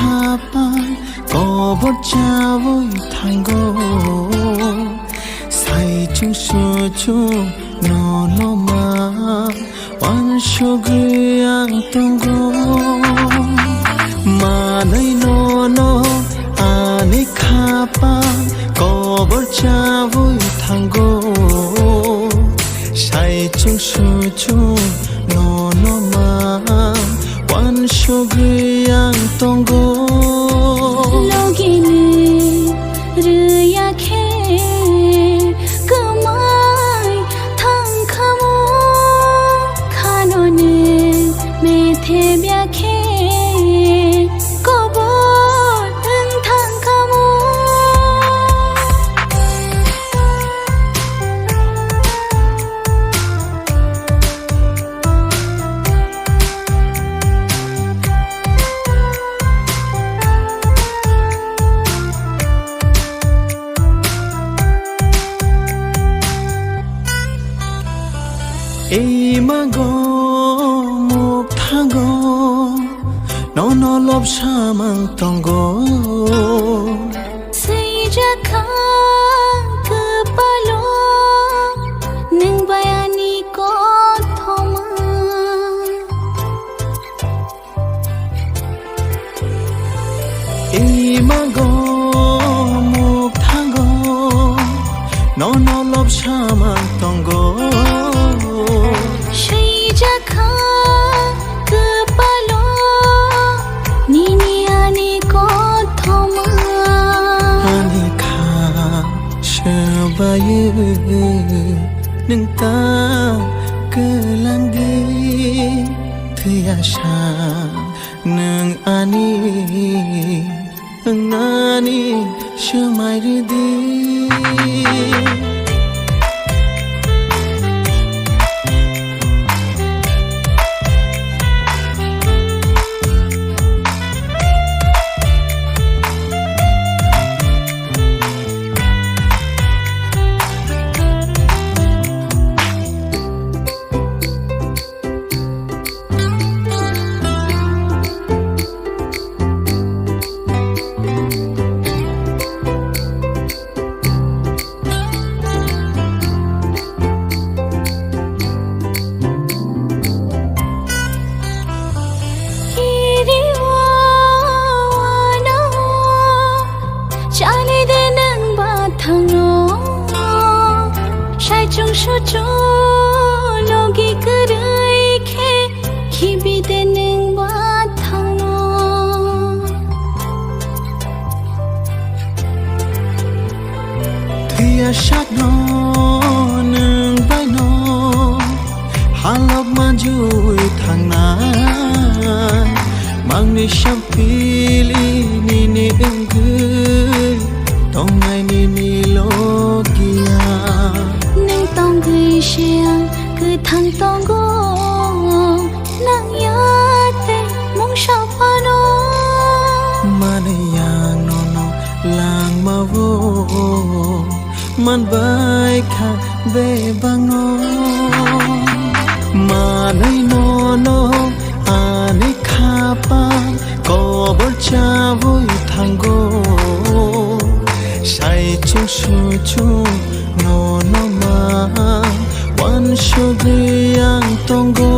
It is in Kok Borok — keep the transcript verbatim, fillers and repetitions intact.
Apa kobor chawi thango, sai chungsu chung nono ma wansugwi ang tongo. Manwi nono ani khapang kobor chawi thango, sai chungsu chung nono ma wansugwi ang tongo. Logini rwya khe kwmai thangkhamo, khanoni methebya khe kobor wng thangkhamo. Eimago mukthango nono lobsamang tongo. Swijak kha kwpalo nwng bai ani kothoma. Eimago mukthango nono lobsamang tongo. Swijak kha kwpalo nini ani kothoma. Ani kha swbayu nwng ta kwlangdi thwiya sa. Nwng ani wngnani swmai rwdi. Kiri o, ano o, chani de nwng bathang no. Sai chungsu chu logi kwrwi khe khibi de nwng bathang no. Thwiya sakno nwng baino halok manjui thangnai, mangni sampili nini wngwi tongnai nini logia. Nwng tongwi se ang kwthang tongo. Nang ya tei mungsa phano. Manwi yang nono langma-o manbai kha bebakno. Manwi nono ani khapang kobor chawi thango. Sai chungsu chung nono ma wansugwi ang tongo.